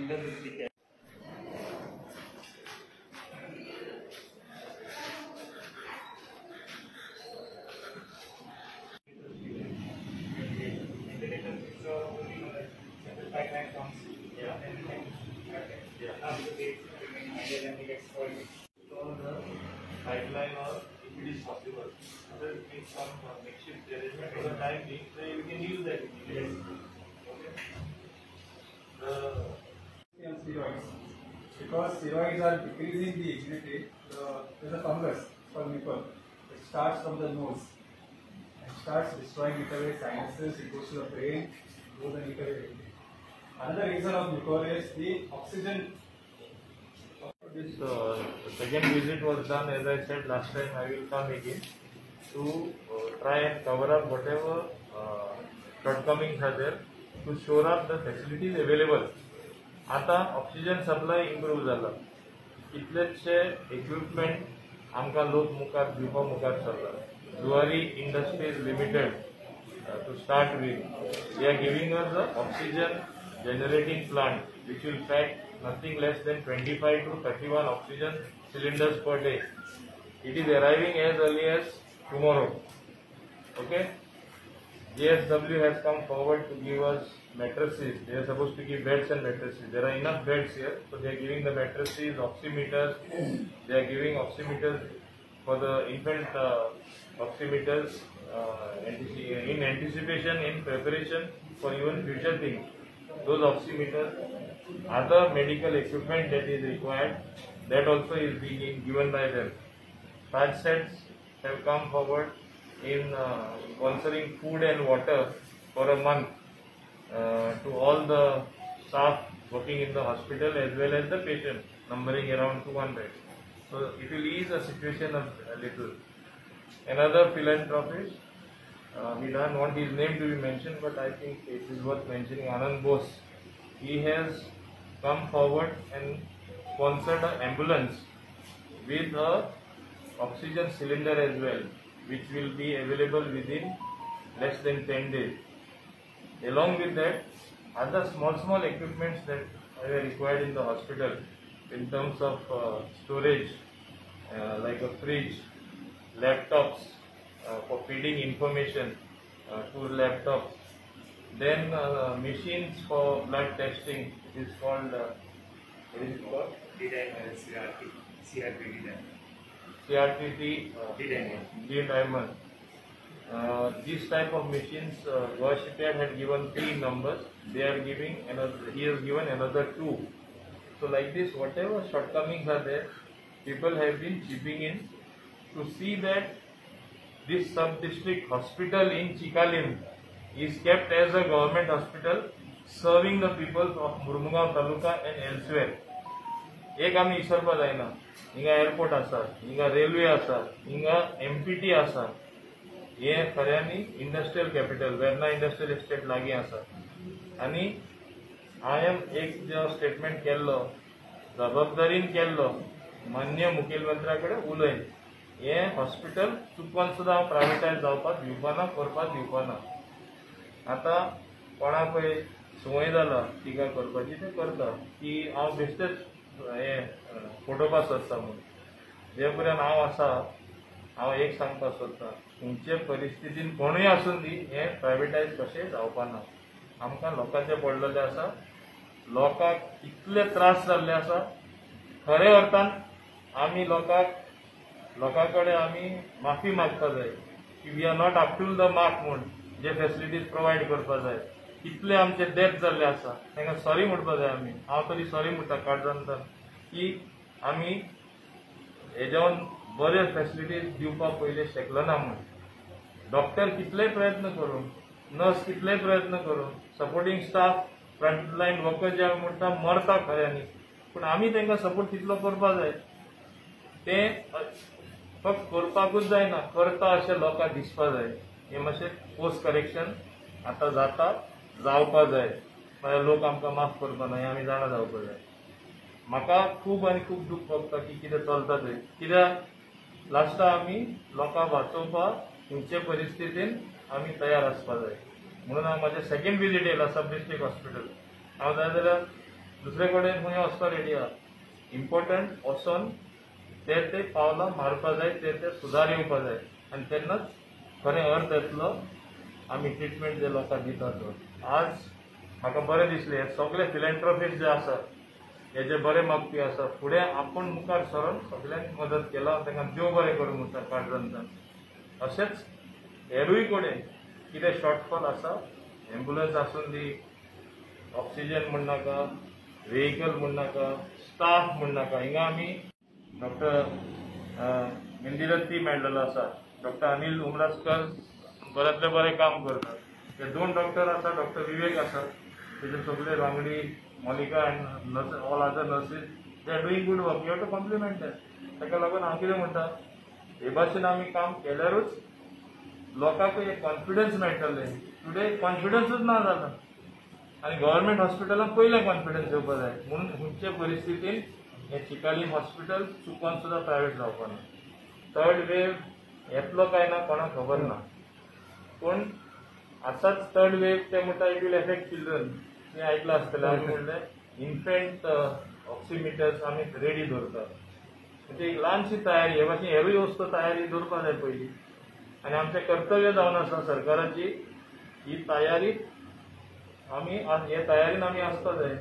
Cylinder. Pipeline or if it is possible, other make some makeshift arrangement for the time being, so you can use that. Yes. Okay. On steroids, because steroids are decreasing the immunity. There's a fungus called nipple. It starts from the nose and starts destroying little sinuses. It goes to the brain, goes and eat away everything. Another reason of mucor is the oxygen. This second visit was done, as I said last time, I will come again to try and cover up whatever shortcomings are there to shore up the facilities available. आता oxygen supply improve जाला, कितलेशे equipment आमकां लोक मुखार दिवपा मुखार सरला. Zuari Industries Limited to start with, they are giving us a oxygen generating plant which will pack nothing less than 25 to 31 oxygen cylinders per day. It is arriving as early as tomorrow. Okay? JSW has come forward to give us mattresses. They are supposed to give beds and mattresses. There are enough beds here, so they are giving the mattresses, oximeters. They are giving oximeters for the infant oximeters in anticipation, in preparation for even future things. Those oximeters, other medical equipment that is required, that also is being given by them. Tajsets have come forward in sponsoring food and water for a month to all the staff working in the hospital as well as the patient, numbering around 200. So it will ease the situation a little. Another philanthropist, we don't want his name to be mentioned, but I think it is worth mentioning, Anand Bose. He has come forward and sponsored an ambulance with a oxygen cylinder as well, which will be available within less than 10 days. Along with that, other small equipments that are required in the hospital in terms of storage, like a fridge, laptops for feeding information to laptops, then machines for blood testing. It is called, what is it called? D-dimer, CRT, CRP D-dimer. CRTT D-dimer. This type of machines, Goa Shipyard had given 3 numbers. They are giving another, he has given another 2. So like this, whatever shortcomings are there, people have been chipping in to see that this sub-district hospital in Chicalim is kept as a government hospital serving the people of Mormugao Taluka and elsewhere. एक आमी इसरपा जायना, हिंगा airport आसा, हिंगा railway आसा, हिंगा empty आसा. हे खऱ्यांनी industrial capital Verna industrial estate लागीं आसा. आनी हांवें एक जो स्टेटमेंट केल्लो, जबाबदारीन केल्लो, मान्य मुखेलमंत्र्या कडेन उलयन, हें हॉस्पिटल चुकोन सुद्दां हांव प्रायवेटायज जावपाक दिवपाना, करपाक दिवपाना. आतां कोणाक पळय संवय जाला टिका करपाची, तें करता की हांव बेश्टेच हें फटोवपाक सोदता म्हूण. जे पर्यंत हांव आसा, हांव एक सांगपाक सोदता, खंयचे परिस्थितीन कोणूय आसून दी, हें प्रायवेटायज कशें जावपाना. आमकां लोकांचें पडलेलें आसा, लोकांक इतले त्रास जाल्ले आसा. खऱ्या अर्थान आमी लोकां कडेन आमी माफी मागपा जाय की we are not up to the mark म्हूण जे फेसिलिटीज प्रोवायड करपा जाय. कितले आमचे डेथ जाल्ले आसा तांकां सॉरी म्हणपा जाय आमी. हांव तरी सॉरी म्हणटा काळजांतल्यान की आमी हेज्यावन बरे फेसिलिटीज दिवपाक पयलीं शकलो ना म्हूण. डॉक्टर कितलेय प्रयत्न करून, नर्स कितलेय प्रयत्न करून, सपोर्टिंग स्टाफ, फ्रंटलायन वर्कर जे आमी म्हणटा मरता खऱ्यांनी, पूण आमी तांकां सपोर्ट तितलो करपा जाय. तें फक्त करपाकूच जायना, करता अशें लोकांक दिसपा जाय. हें मातशें कोर्स करेक्शन आतां जाता, जावपा जाय. नाजाल्यार लोक आमकां माफ करपा ना, हें आमी जाणा जावपा जाय. म्हाका खूब आनी खूब दूख भोगता की कितें चलता तें, कित्याक लास्टाक आमी लोकांक वाचोवपाक खंयचे परिस्थितीन आमी तयार आसपा जाय. म्हणून हांव म्हाजें सेकेंड विजीट येयला सब डिस्ट्रिक्ट हॉस्पिटल. हांव जाय जाल्यार दुसरे कडेन खंय वचपाक रेडी आहा. इम्पॉर्टंट वचोन ते ते पावलां मारपा जाय, ते ते सुदार येवपा जाय आनी तेन्नाच खरें अर्थ येतलो आमी ट्रिटमेंट जे लोकांक दितात तो. आज म्हाका बरें दिसलें हे सगळे फिलँट्रॉफीस्ट जे आसा, हे जे बरे मागपी आसा, फुडें आपूण मुखार सरून सगळ्यांनी मदत केला, तांकां देव बरें करूं म्हणटा काळजांतल्यान. अशेंच हेरूय कडेन कितें शॉर्टफॉल आसा, एम्बुलन्स आसून दी, ऑक्सिजन म्हणनाका, व्हेकल म्हणनाका, स्टाफ म्हणनाका. हिंगा आमी डॉक्टर मेंदिरत्ती मेळ्ळेलो आसा, डॉक्टर अनिल उमराजकर बऱ्यांतलें बरें काम करतात. ते 2 डॉक्टर आसा, डॉक्टर विवेक आसा, तेजे सगळे वांगडी Monica and nurse, all other nurses, they are doing good work. You have to compliment them. ताका लागून हांव कितें म्हणटा, हे भाशेन आमी काम केल्यारूच लोकांक एक कॉन्फिडन्स मेळटलें. टुडे कॉन्फिडन्सूच ना जाला आनी गव्हर्मेंट हॉस्पिटलान पयलें कॉन्फिडन्स येवपा जाय. म्हणून खंयचे परिस्थितीन हें चिकालीम हॉस्पिटल चुकोन सुद्दां प्रायवेट जावपा ना. थर्ड वेव येतलो काय ना कोणाक खबर ना, पूण आतांच थर्ड वेव ते म्हणटा it will affect children. तुवें आयकलां आसतलें. आमी म्हणलें इन्फेंट ऑक्सिमिटर्स आमी रेडी दवरतात. म्हणजे एक ल्हानशी तयारी हे भाशेन हेरूय वस्तू तयारी दवरपा जाय पयलीं. आनी आमचें कर्तव्य जावन आसा सरकाराची ही तयारी आमी हे तयारीन आमी आसपा जाय.